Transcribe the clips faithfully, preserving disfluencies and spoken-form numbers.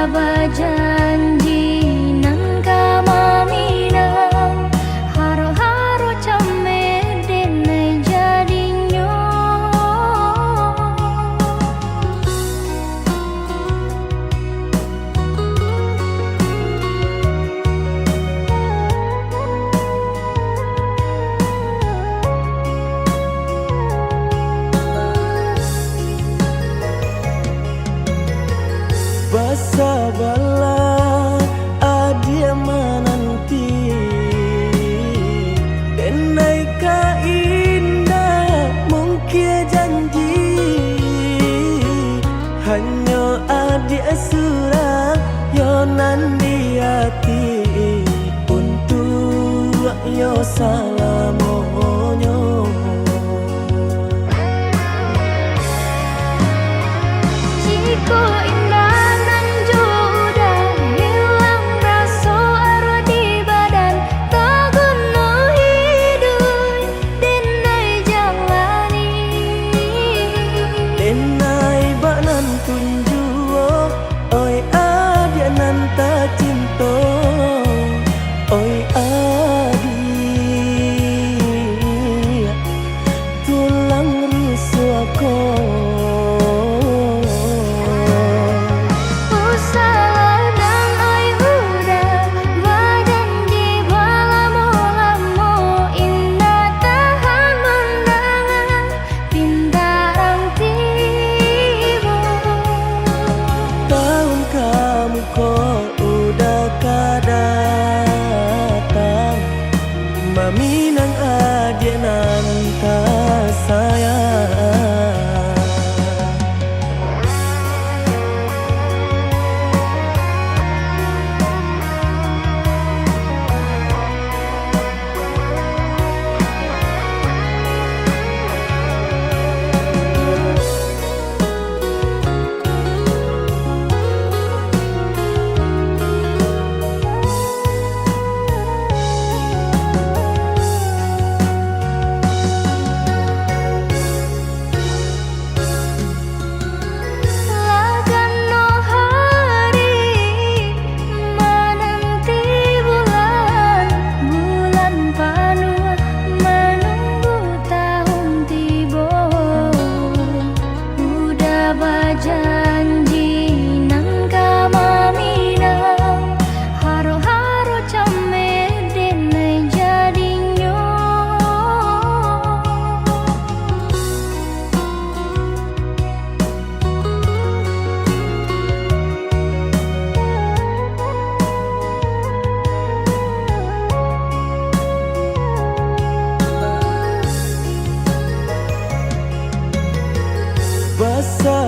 Bajanji nan ka maminang, haro-haro cameh denai jadinyo. Basabalah, adiak mananti, denai ka indak mungkia janji. Hanyo adiak surang yo nan di ati, untuak yo salamonyo. Jikok indak nan jo udah, hilang raso aruah di badan, taguno hiduik denai jalani. Denai bak nan pun juo, oi adiak nan tacinto, oi adiak, tulang rusua ko. Usahlah nan oi udah, bajanji balamo-lamo, indak tahan mandanga pintarang tibo. Tahun ka muko udah ka datang, maminang adiak nan tasayang. Lah ganok hari mananti bulan, bulan panuah manunggu tahun tibo. Udah bajanji nan ka maminang, haro-haro cameh denai jadinyo.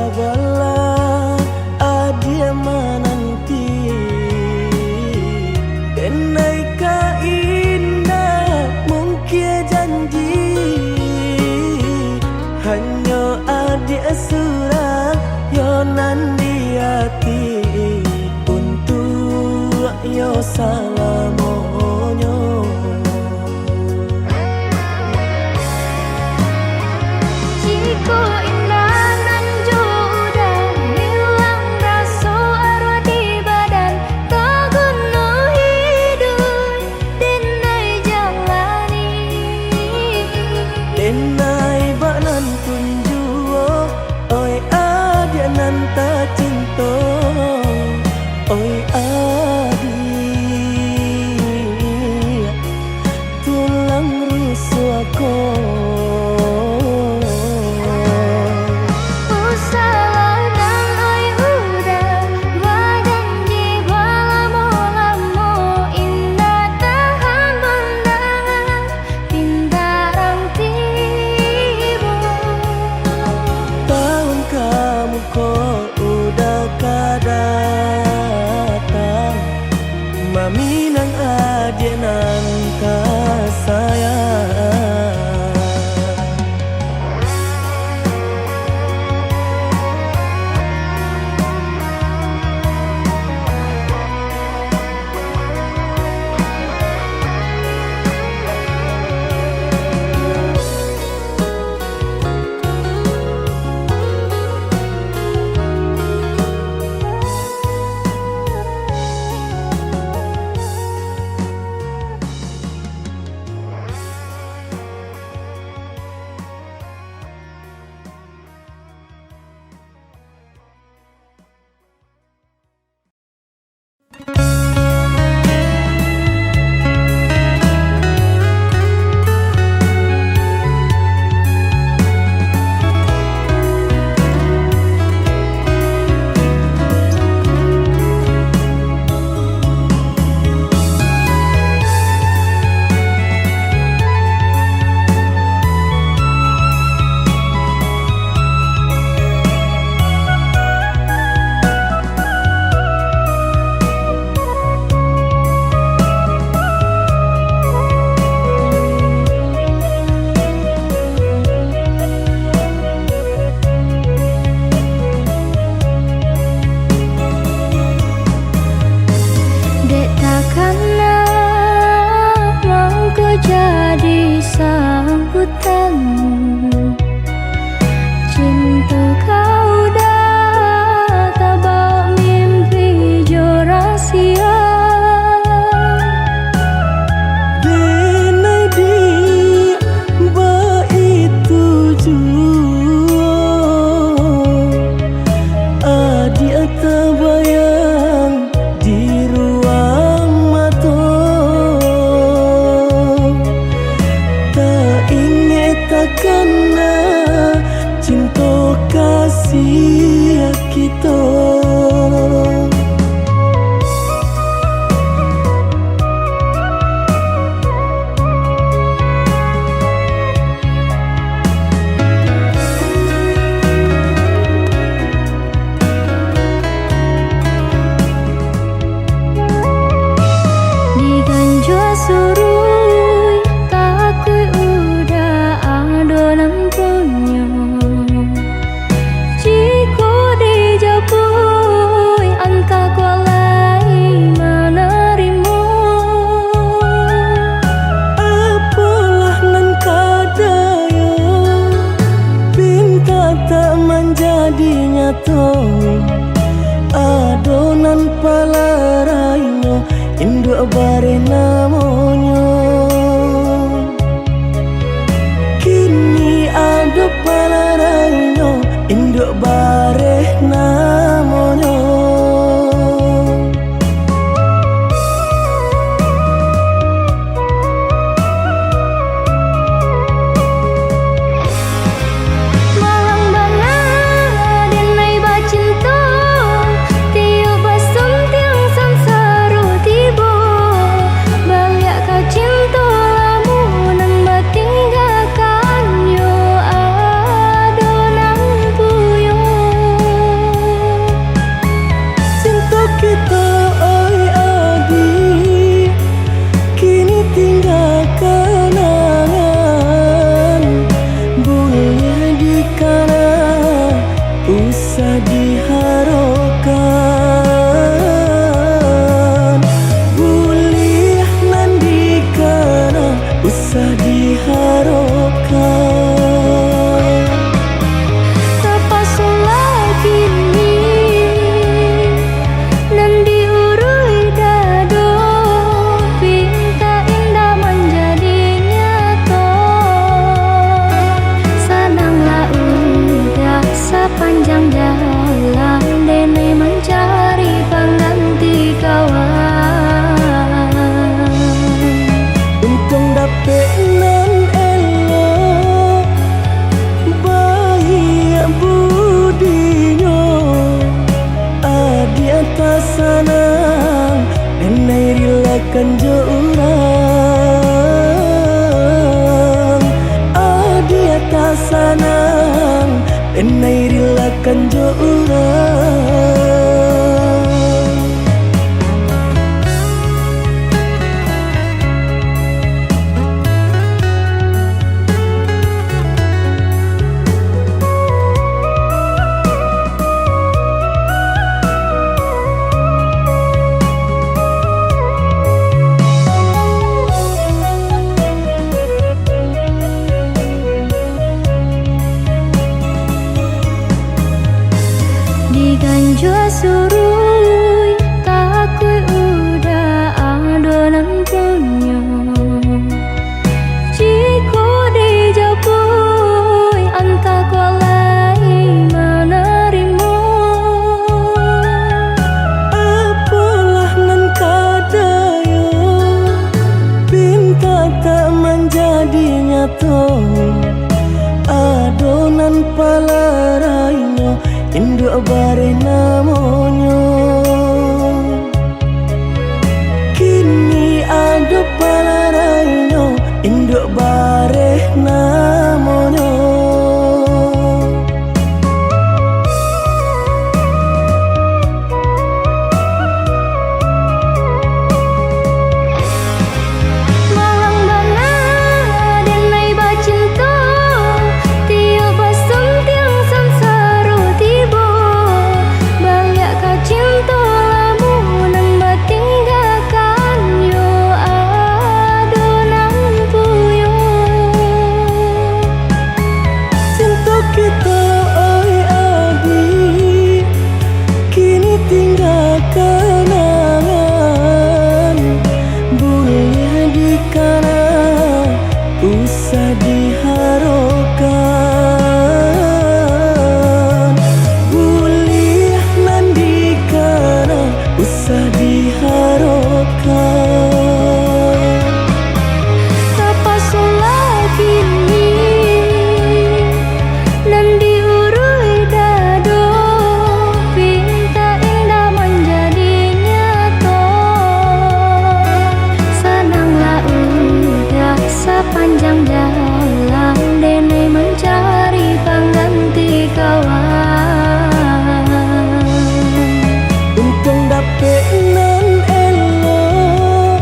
Basabalah, adiak mananti, denai ka indak mungkia janji. Hanyo adiak surang yo nan di ati, untuak yo salamonyo. Jikok indak nan jo udah, hilang raso aruah di badan, taguno hiduik denai jalani. Denai bak nan pun juo, oi adiak nan tacinto, oi adiak, tulang rusua ko. Usahlah nan oi udah, bajanji balamo-lamo, indak tahan mandanga pintarang tibo. Tahun ka muko udah ka datang, Bareh namonyo. Kini ado palarainyo, induak bareh namonyo. Malang bana denai bacinto, tiok basuntiang sansaro tibo, baliak ka cinto lamo nan batinggakan yo ado nan punyo. Cinto kito, oi adi, kini tingga kanangan, buliah dikana, usah diharokan, buliah nan dikana, usah diharokan. Tapasolah kini nan diuruih dado, pinta indak manjadi nyato. Sananglah urang sapanjang jalan, denai mancari pangganti kawan. Untuang dapek nan elok, baiak budinyo, adiak tasanang, denai rilakan jo urang. Adiak tasanang, denai rilakan jo urang. Diganjua suruik, takuik uda ado nan punyo. Jikok dijapuik, antah kok lai manarimo. Apolah nan ka dayo, pinta tak manjadi nyato. Ado nan palarainyo, induak bareh namonyo. Kini ado palarainyo, induak bareh namonyo. Malang bana denai bacinto, tiok basuntiang sansaro tibo, baliak ka cinto lamo nan batinggakan yo ado nan punyo. Cinto kito, oi adi, kini tingga kanangan, buliah dikana, usah diharokan, buliah nan dikana, usah diharokan. Tapasolah kini nan diuruih dado, pinta indak manjadi nyato. Sananglah uda sapanjang jalan, denai mancari pangganti kawan. Untuang dapek nan elok,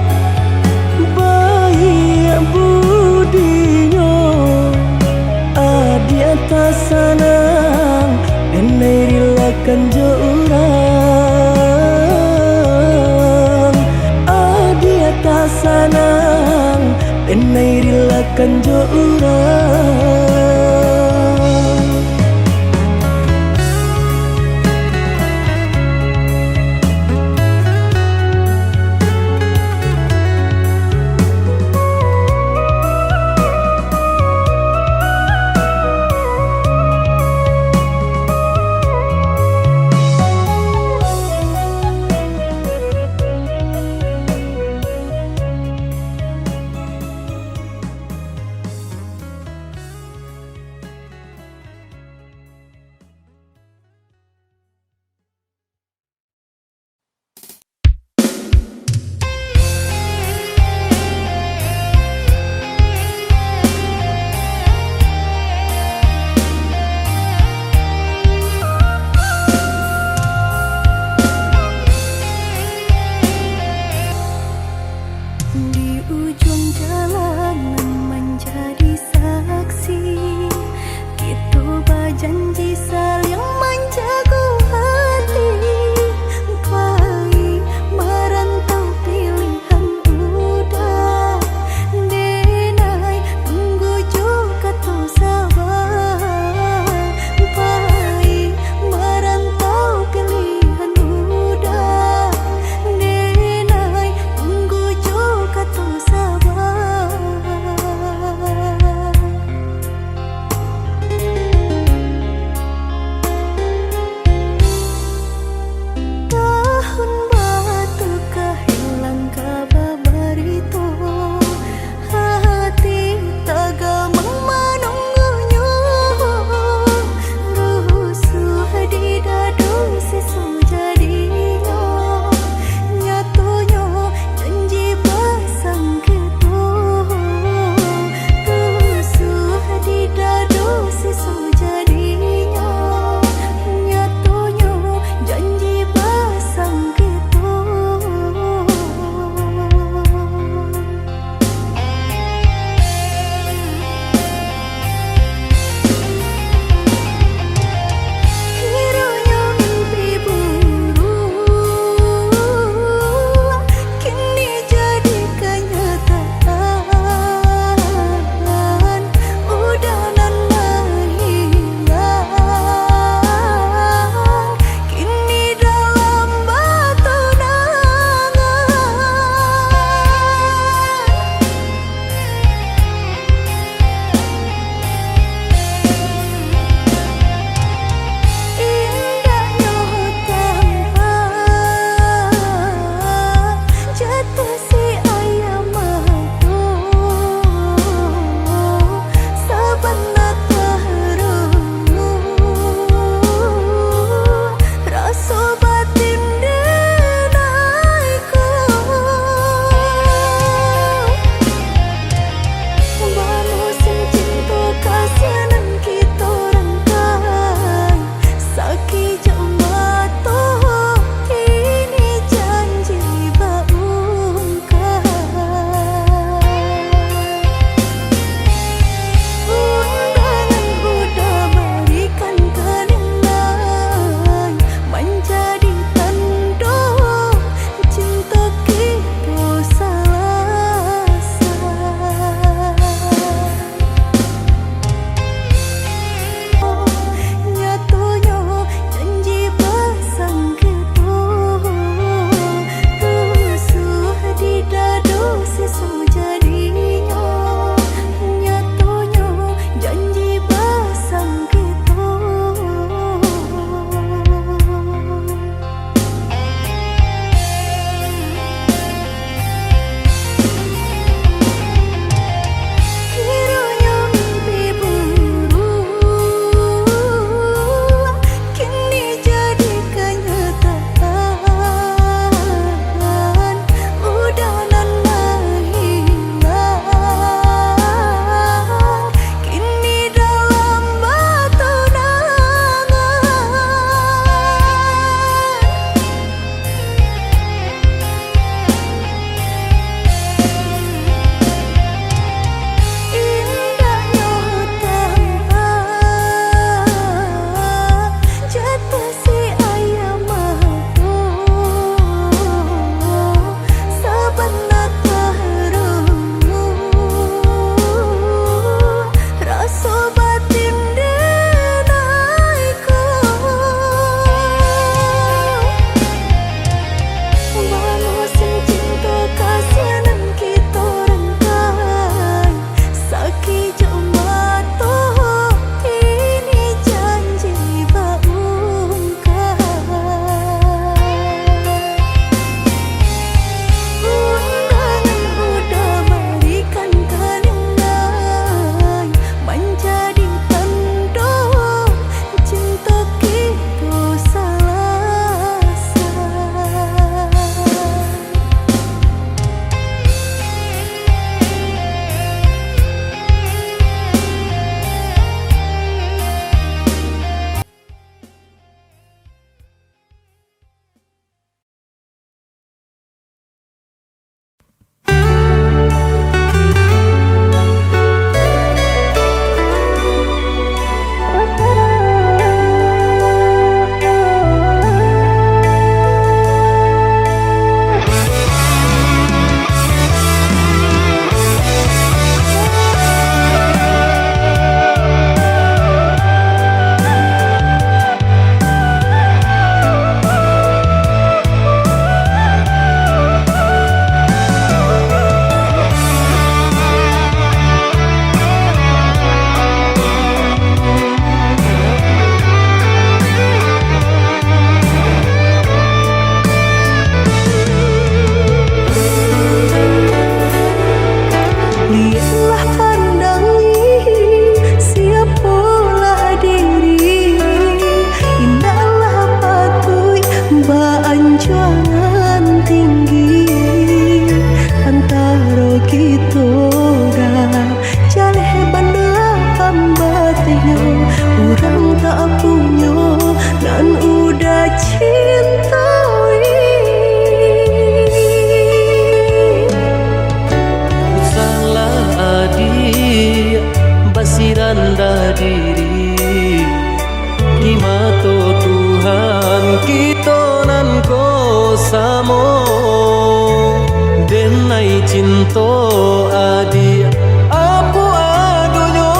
baiak budinyo, adiak tasanang, denai rilakan jo urang. Adiak tasanang, denai rilakan jo urang. To adiak, apo adonyo,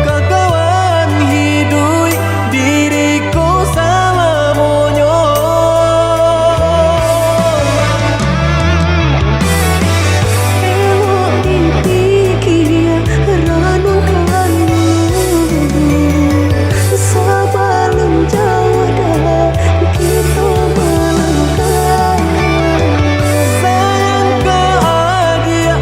kakawan hiduik diriko salamonyo. Elok dipikia, ranungkan dulu, sabalun jauah dalam kito malangkah. Sayang ka adiak,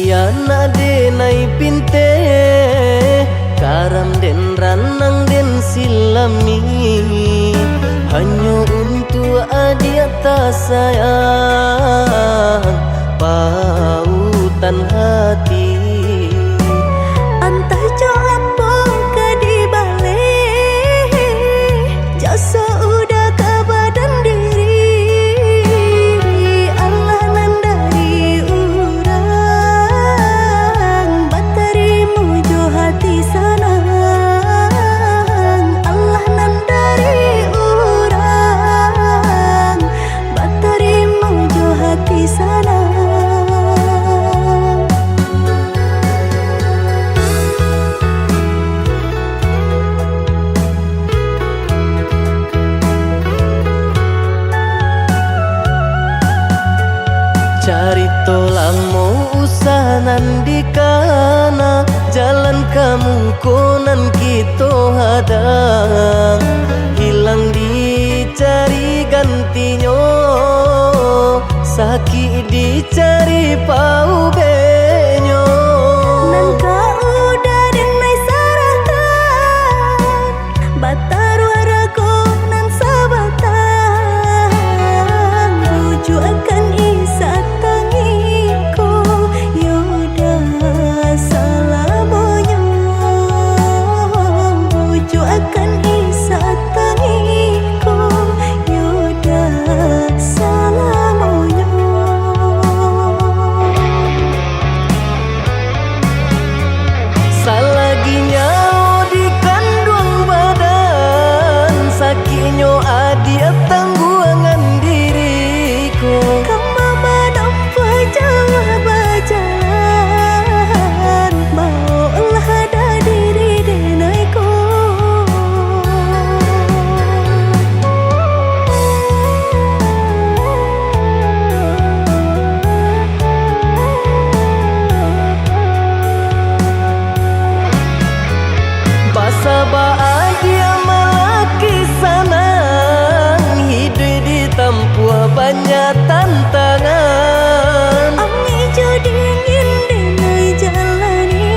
Anak denai pinteh, karam den ranang den silami, hanyo untuak adiak tasayang, pautan hati. Antah jo apo ka dibaleh, jaso uda ka badan diri, alah nan dari urang, batarimo jo hati sanang, alah nan dari urang, batarimo jo hati sanang. Carito lamo usah nan dikana, jalan ka muko nan kito hadang, hilang dicari gantinyo, sakik dicari paubenyo. Nan ka uda den ai sarahkan, bataruah rago nan sabatang, bujuakan isak tangiko, yo dah salamonyo, bujuakan isak tangiko, yo dah salamonyo. Salagi nyawo dikanduang badan, sakiknyo adiak tangguangan diri ko. Kama manampuah jauah bajalan, baoklah dah diri denai ko. Basabab adiak malaki sanang, hiduik ditampuah banyak tantangan. Angek jo dingin denai jalani,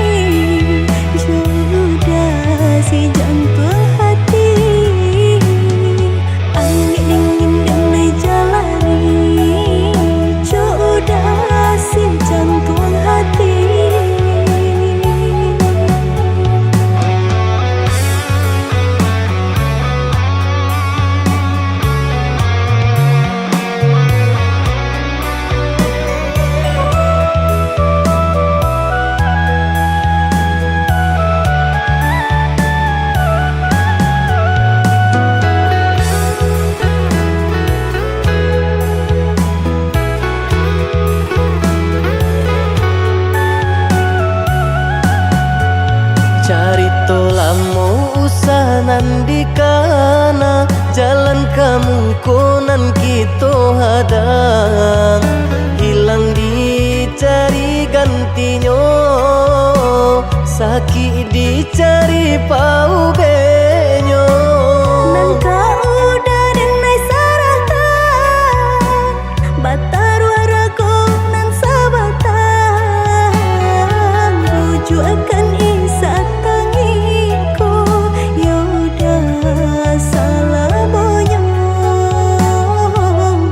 jo uda si jantuang hati. Angek dingin denai jalani, jo uda si jantuang hati. Carito lamo usah nan dikana, jalan ka muko nan kito hadang, hilang dicari gantinyo, sakik dicari paubenyo. Nan ka uda den ai sarahkan, bataruah rago nan sabatang, bujuakan isak tangiko, yo dah salamonyo,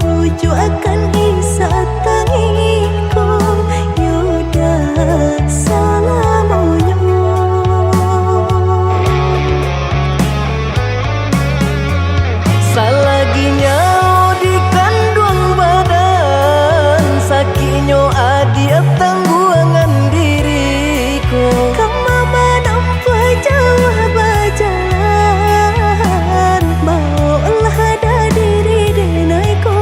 bujuakan isak tangiko, yo dah salamonyo. Salagi nyawo dikanduang badan, sakiknyo adiak tangguangan diri ko. Kama manampuah jauah bajalan, baoklah dah diri denai ko.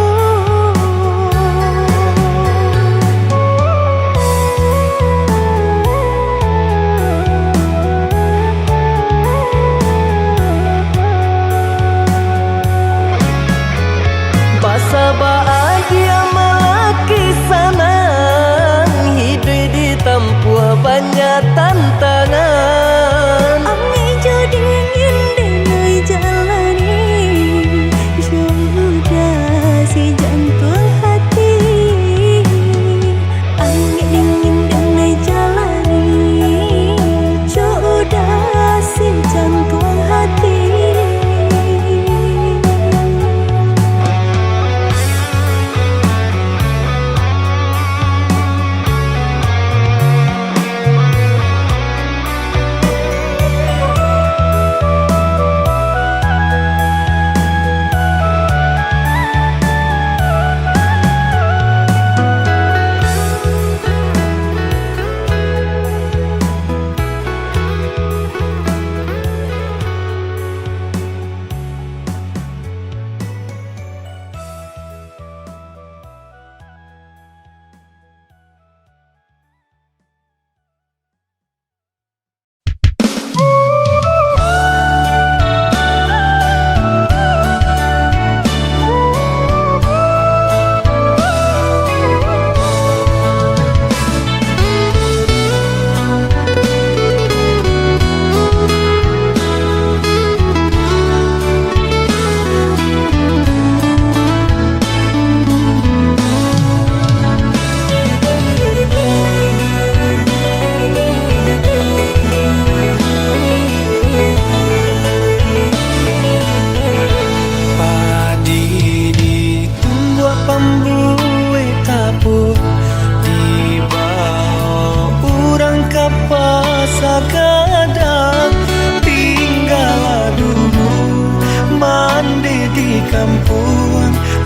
Basabab adiak malaki sanang, hiduik ditampuah banyak tantangan. Angek jo dingin denai jalani, jo uda si jantuang hati. Angek dingin denai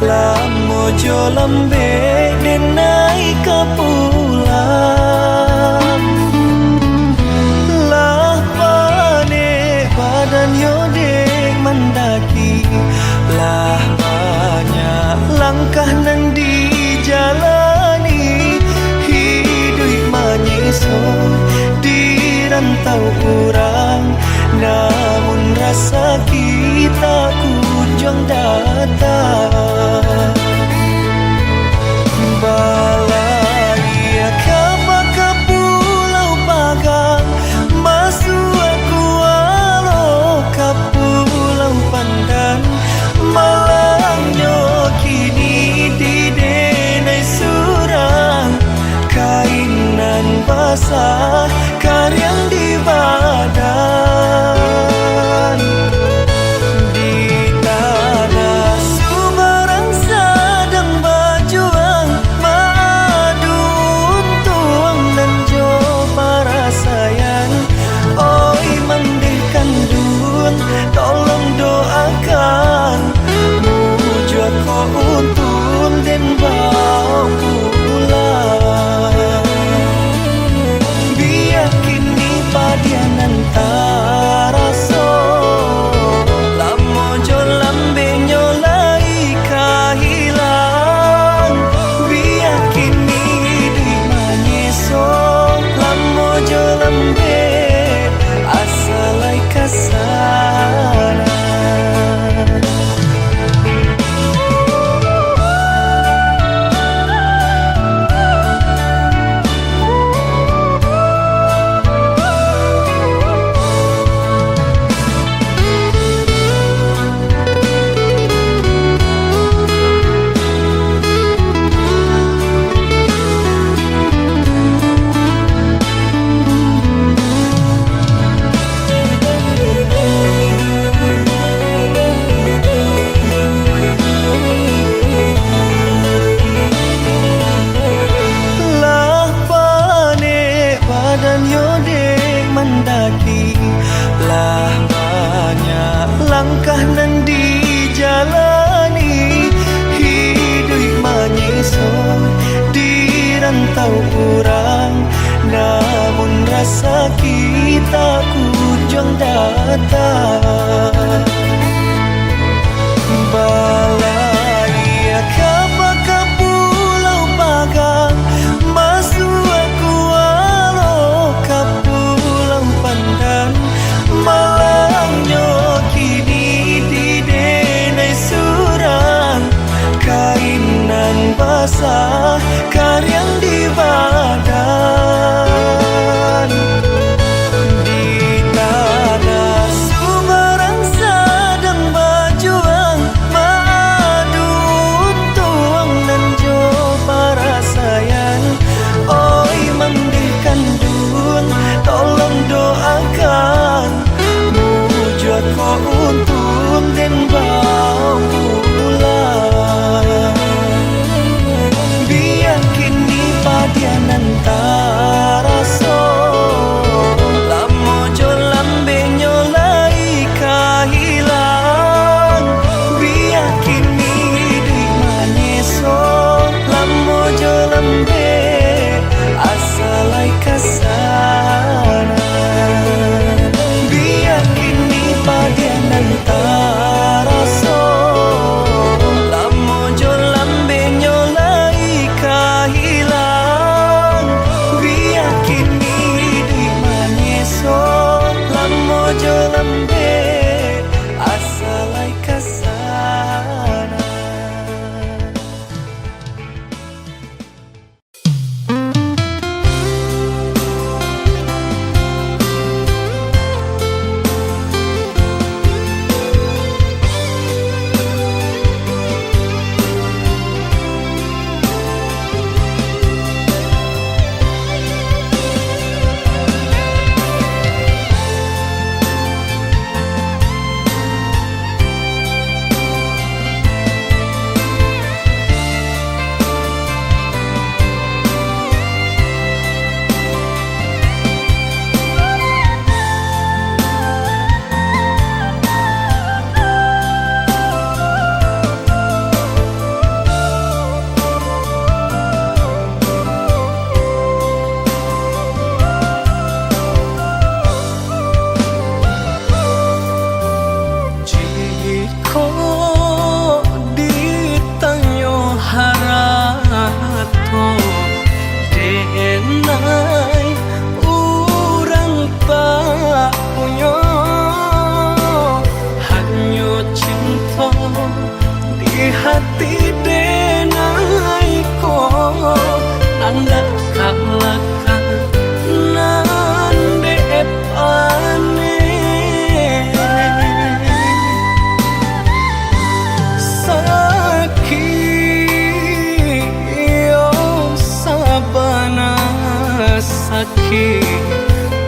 Lamo jo lambek den naiak ka pulang. Lah panek badan yo dek mandaki. Lah banyak langkah nan dijalani. Hiduik manyeso di rantau urang. Namun rasaki tak kunjuang datang. Balaiak ka Pulau Pagang, masuak kualo ka Pulau Pandan. Malangnyo kini di denai surang, kain nan basah kariang di badan. Di tanah subarang sadang bajuang, maadu untuang nan jo parasaian. Oi mandeh kandun, tolong doakan, mujuah ko untun den bao pulang. Bia kini padiah nan taraso, lamo jo lambeknyo lai ka ilang. Bia kini hiduik manyeso, lamo jo lambek asa lai ka sana. Lah panek badan yo dek mandaki, lah banyak langkah nan dijalani. Hiduik manyeso di rantau urang, namun rasaki tak kunjuang datang. Balaiak ka Pulau Pagang, masuak kualo ka Pulau Pandan. Malangnyo kini di denai surang, kain nan basah kariang di badan. Di tanah subarang sadang bajuang, ma-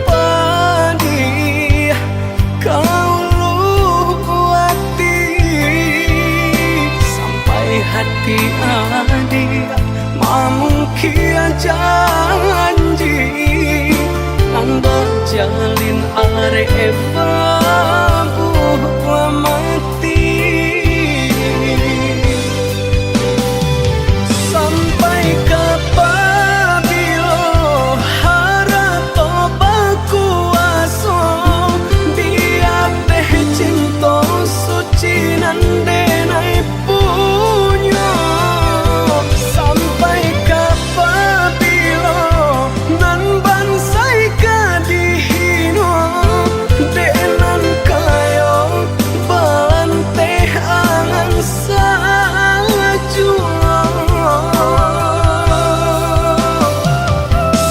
Padih ka ulu ati, sampai hati adiak mamungkia janji, nan bajalin arek babuah mati. Sampai ka pabilo harato bakuaso, di ateh cinto suci nan denai punyo? Sampai ka pabilo nan bansai ka dihino, dek nan kayo balanteh angan sajuo?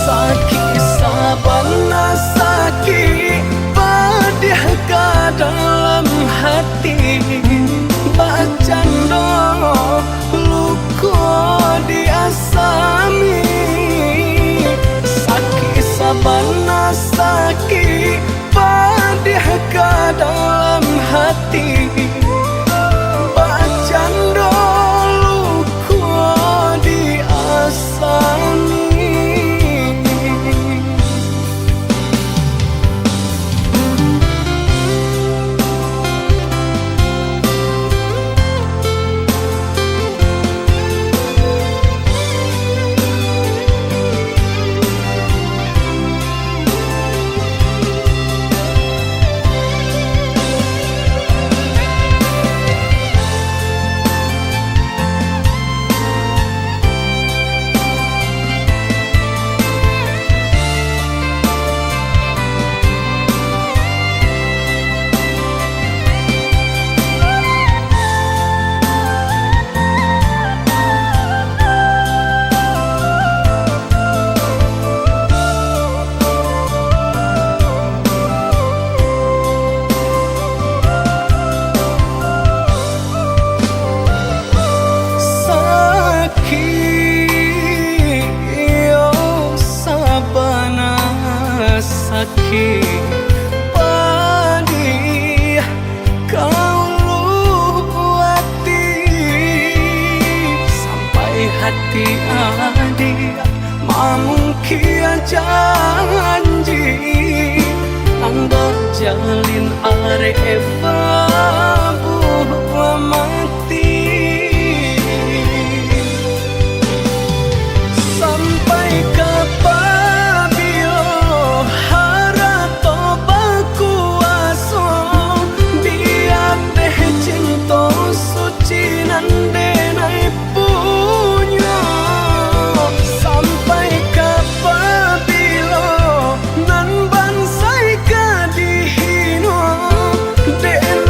Sakik sabana sakik, padiah ka dalam hati, bacando luko di asami. Sakik sabana sakik, padiah ka dalam hati, bacando luko di asami. Sakik, iyo sabana sakik, padiah ka ulu ati, sampai hati adiak mamungkia janji, nan bajalin arek babuah mati. Sampai ka pabilo harato bakuaso, di ateh cinto suci nan denai punyo? Sampai ka pabilo nan bansai ka dihino, dek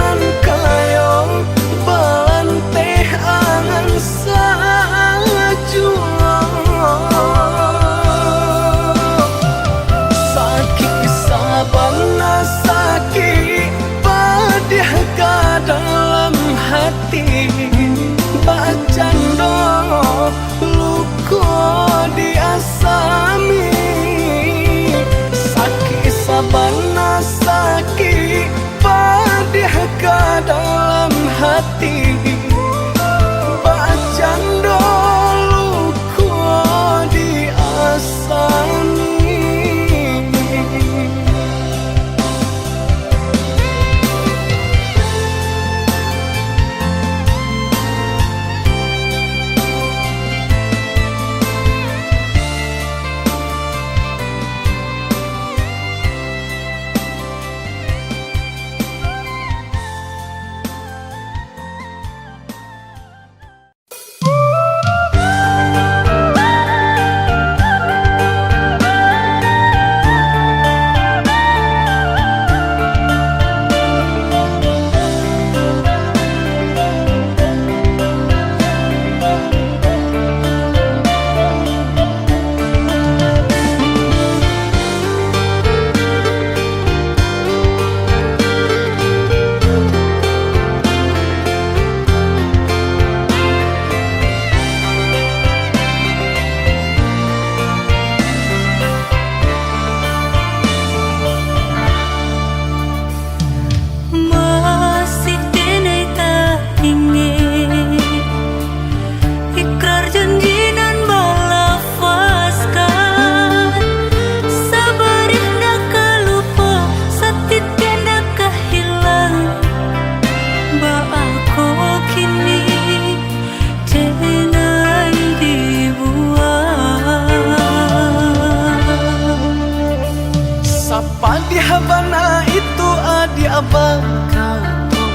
Padiah bana itu adiak bakato,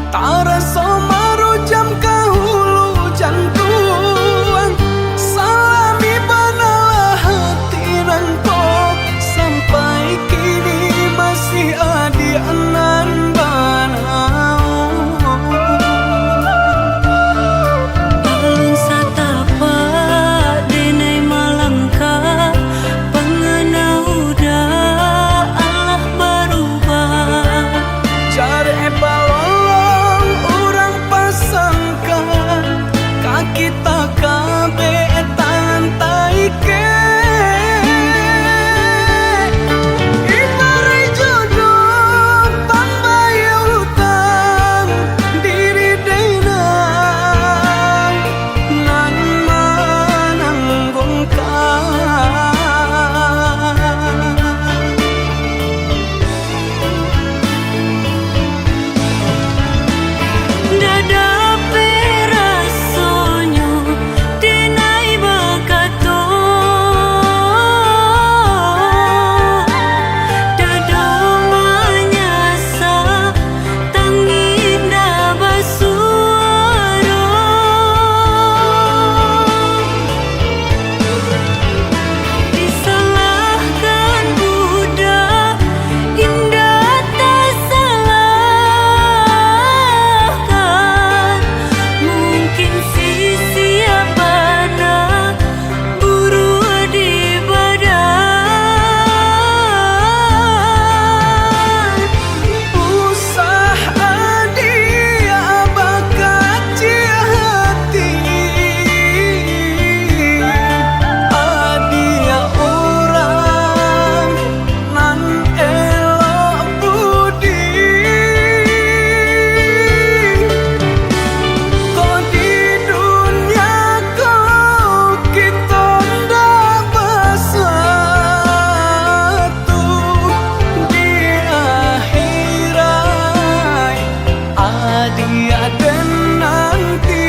taraso marujam ka hulu jantuang. Salami banalah hati nan ko, sampai kini masih adiak nan bana. Alun satapak denai malangkah, pangana udah alah barubah. Jarek balolong urang pasangkan, ka kita kabek tangan taikek. Ibaraik jodoh pambayia utang, diri denai nan mananggungkan. Ndak dapek rasonyo denai bakato, dado manyasa, tangih ndak basuaro. Disalahkan budak, indak tasalahkan. Mungkin sisiah bana buruak di badan. Usah adiak bakaciak hati, adiak urang nan elok budi. Ko di dunia ko kito ndak basatu, di akhirat adiak den nanti.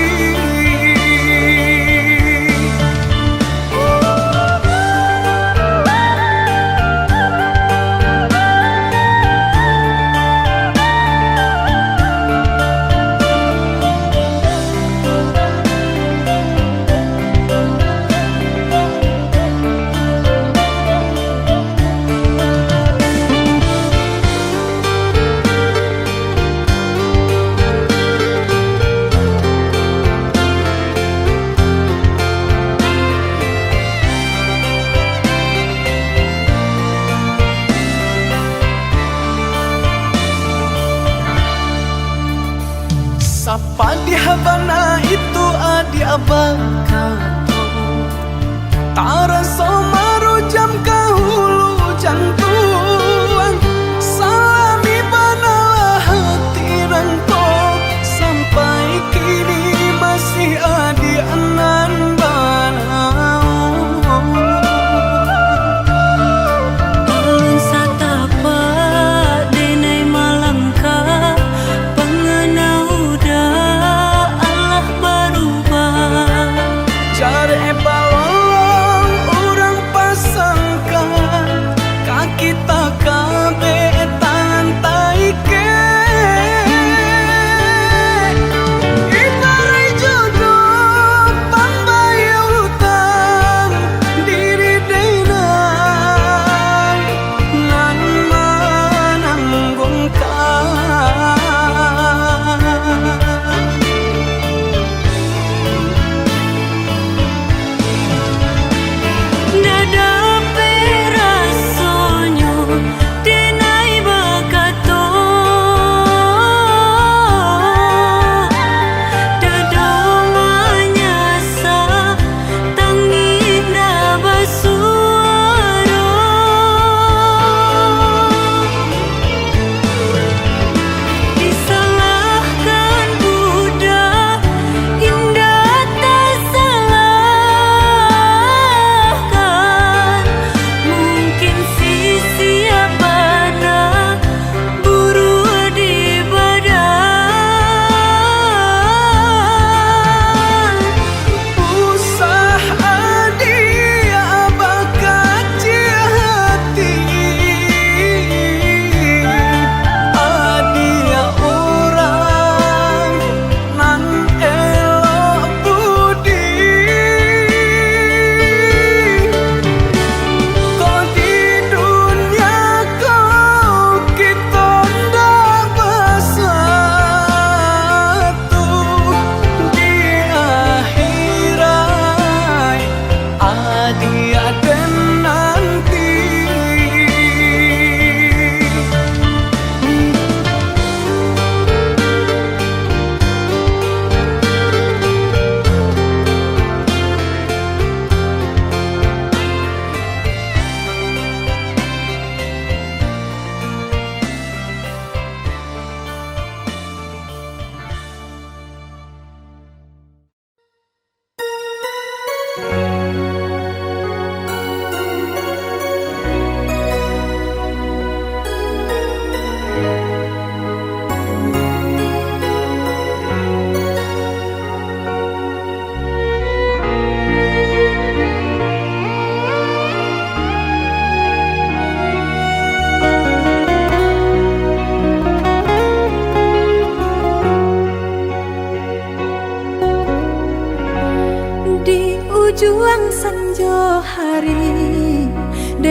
Sapadiah bana itu adiak bakato, taraso marujam ka hulu jantuang. Salami banalah hati nan ko, sampai kini masih adiak nan bana. Alun satapak denai malangkah, pangana udah alah barubah. Jarek balolong urang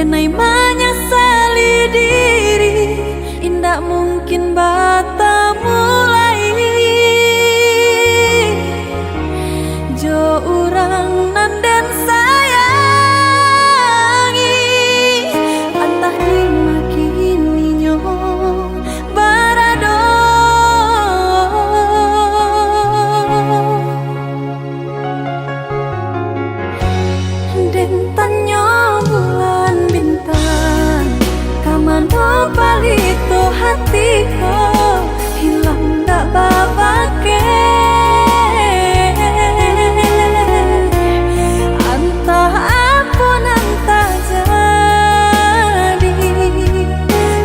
Nai manyasali diri, indak mungkin batamu lai jo urang nan den sayangi. Antah di ma kini nyo barado. Den tanyo bulan bintang, ka mano palito hati ko, hilang dak babakeh. Antah apo nan tajadi,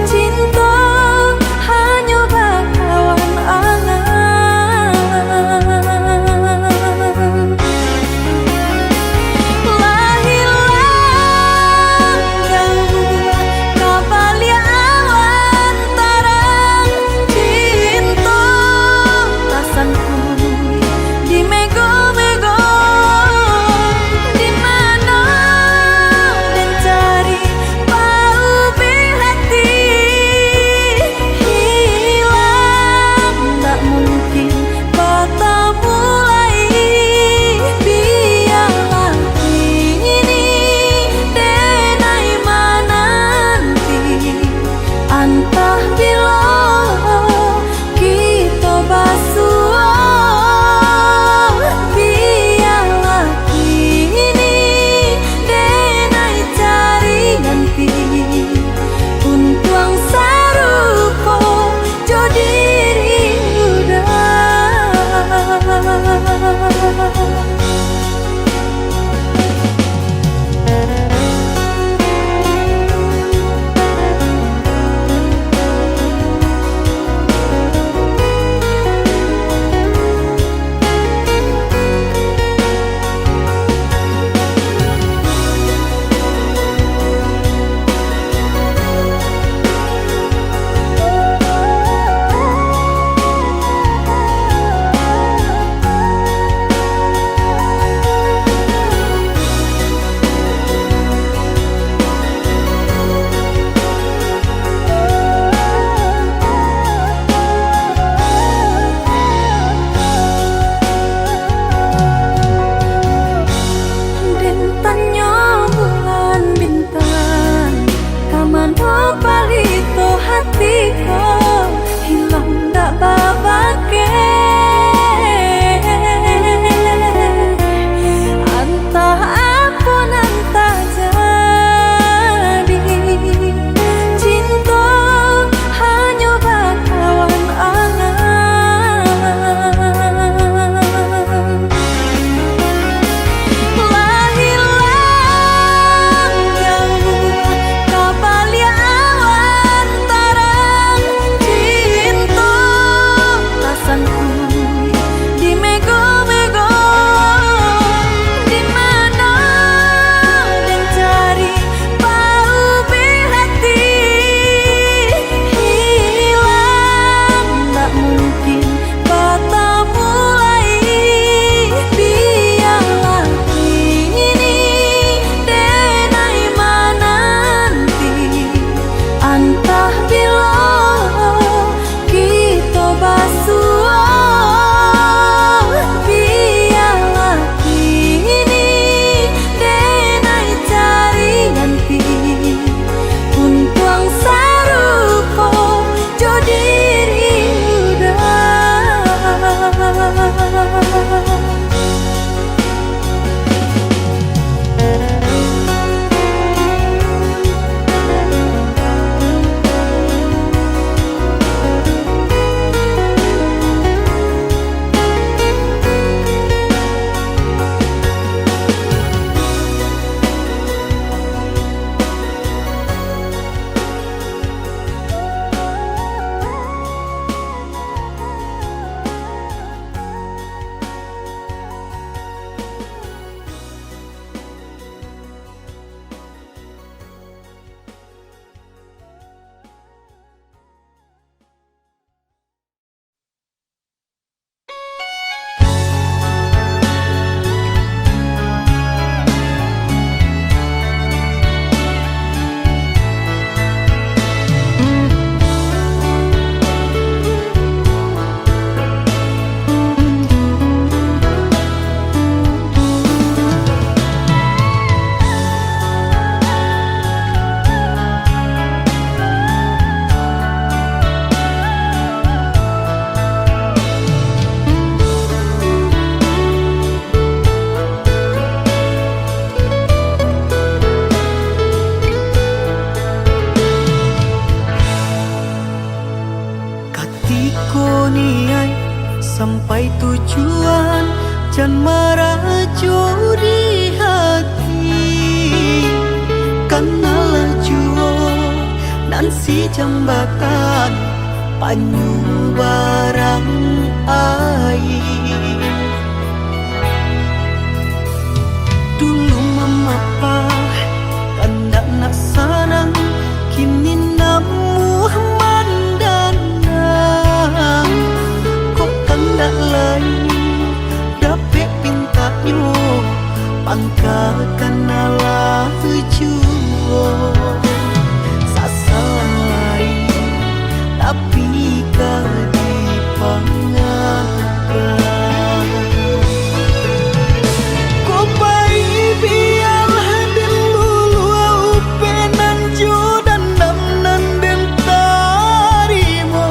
cinto hanyo bakawan angan. Lah hilang jauah, ka baliak awan tarang, Jan maracuni hati, kanalah juo nan si jambatan panyubarang aia. Dulu mamapah, kandak nak sanang, kini namuah mandanang. Kok kandak lai dapek pintaknyo, pangkakan alah juo. Sasalah lai, tapi ka dipangakan. Ko pai bialah den luluah upek nan jo dandam nan den tarimo.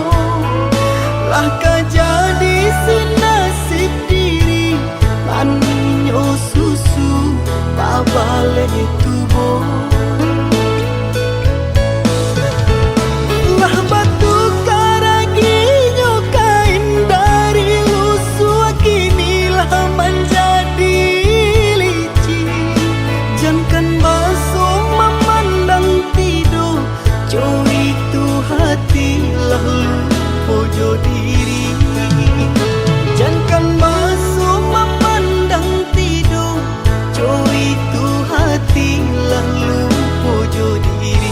Lah ka jadi si nasib diri, maninyo susu babaleh tubo. Lah batukar agihnyo kain dari lusuah, kini lah manjadi licin. Jankan basuo mamandang tido, jo itu hati lah lupo jo diri. Jankan basuo mamandang tido, jo itu hati lah lupo jo diri.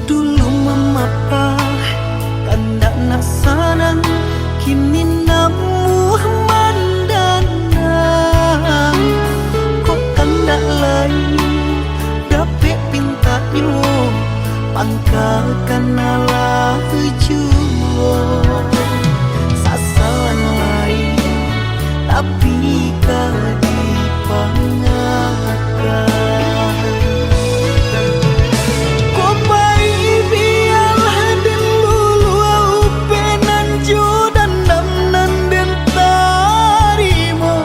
Dulu mamapah, kandak nak sanang, kini namuah mandanang. Kok kandak lai dapek pintaknyo, pangkakan alah juo. Sasalah lai, tapi ka dipangakan. Ko pai bialah den luluah upek nan jo dandam nan den tarimo.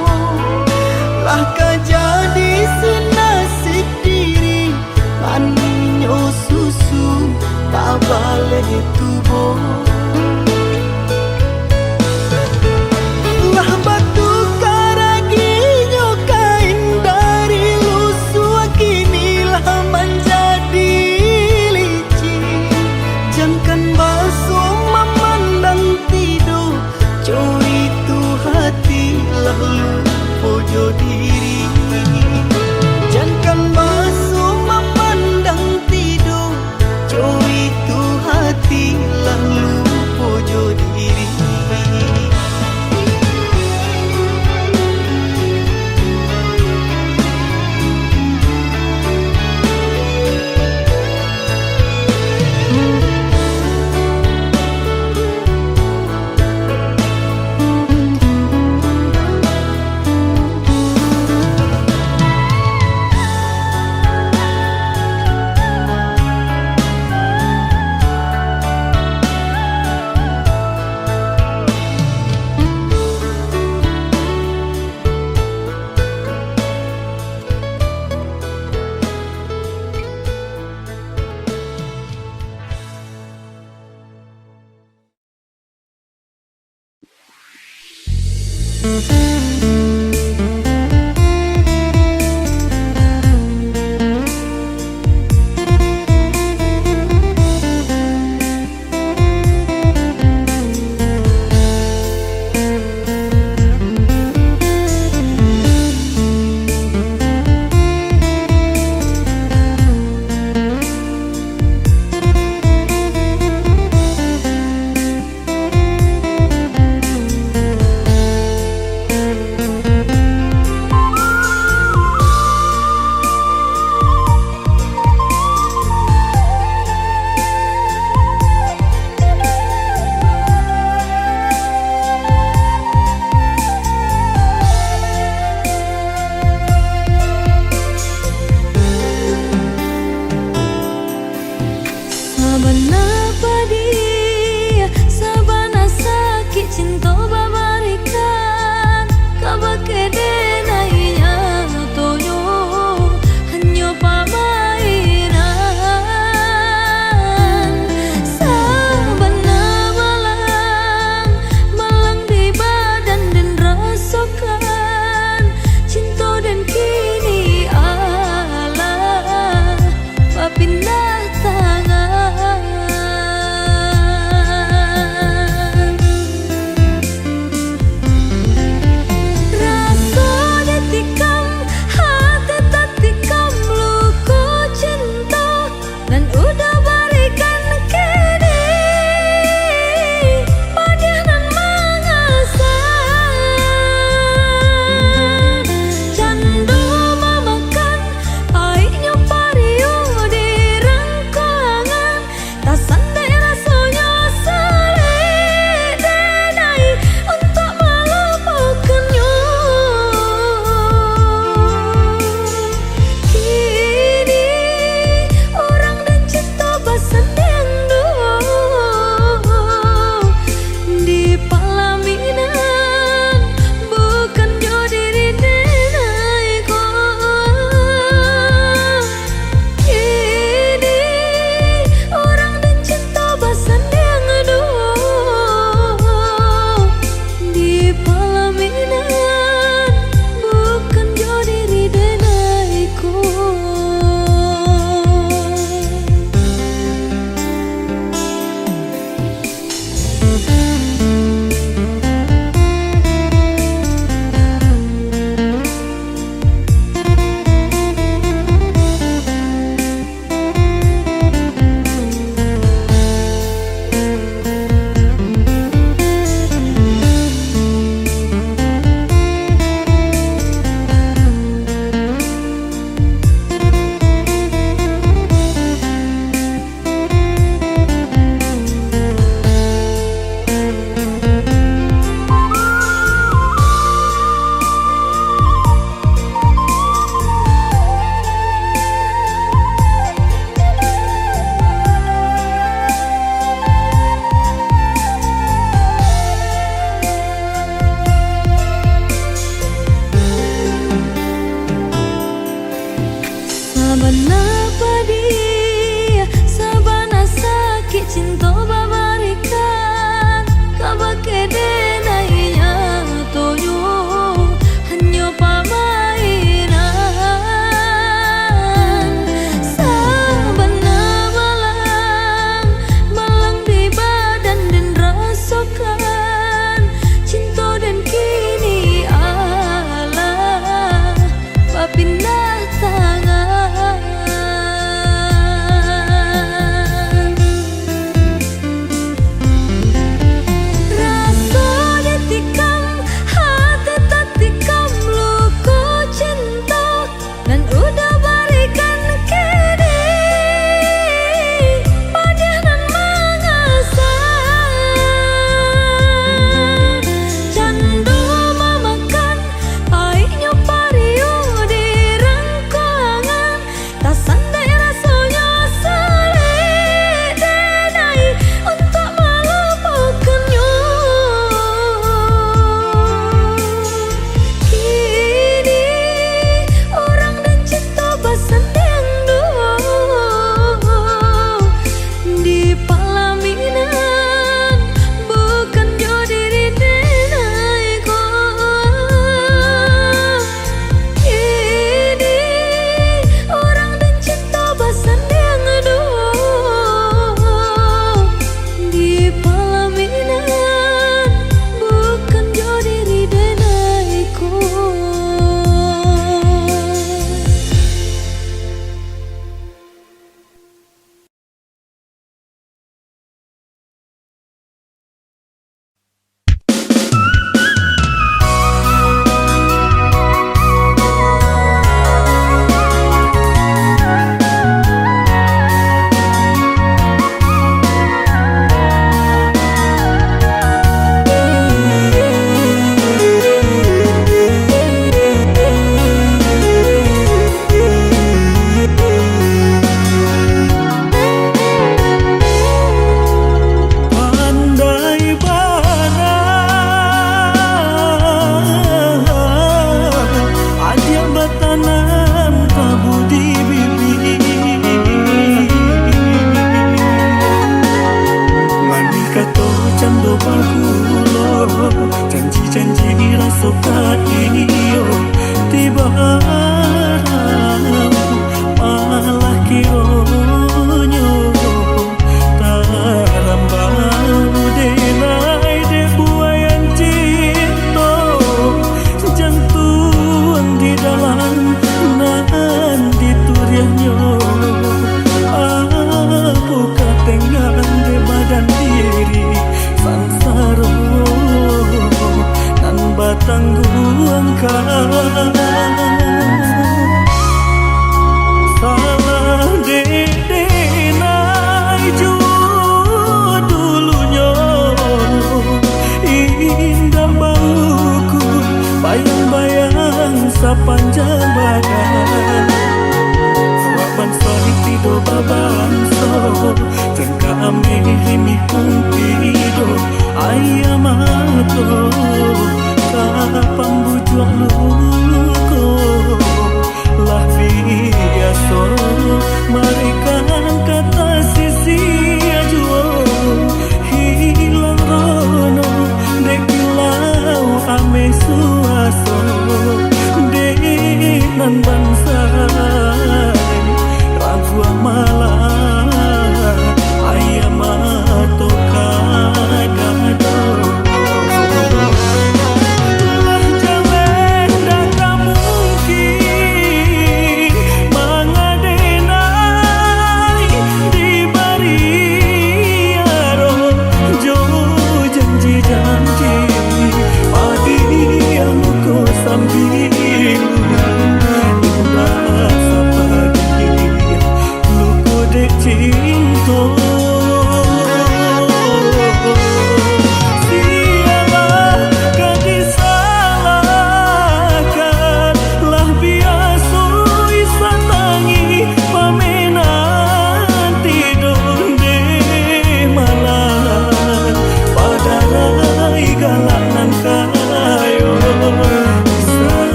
Lah ka jadi si nasib diri, maninyo susu babaleh tubo. Lah batukar agihnyo kain dari lusuah, kini lah manjadi licin. Jankan basuo mamandang tido, jo itu hati lah lupo jo diri. Jankan basuo mamandang tido, jo itu hati lah lupo jo diri.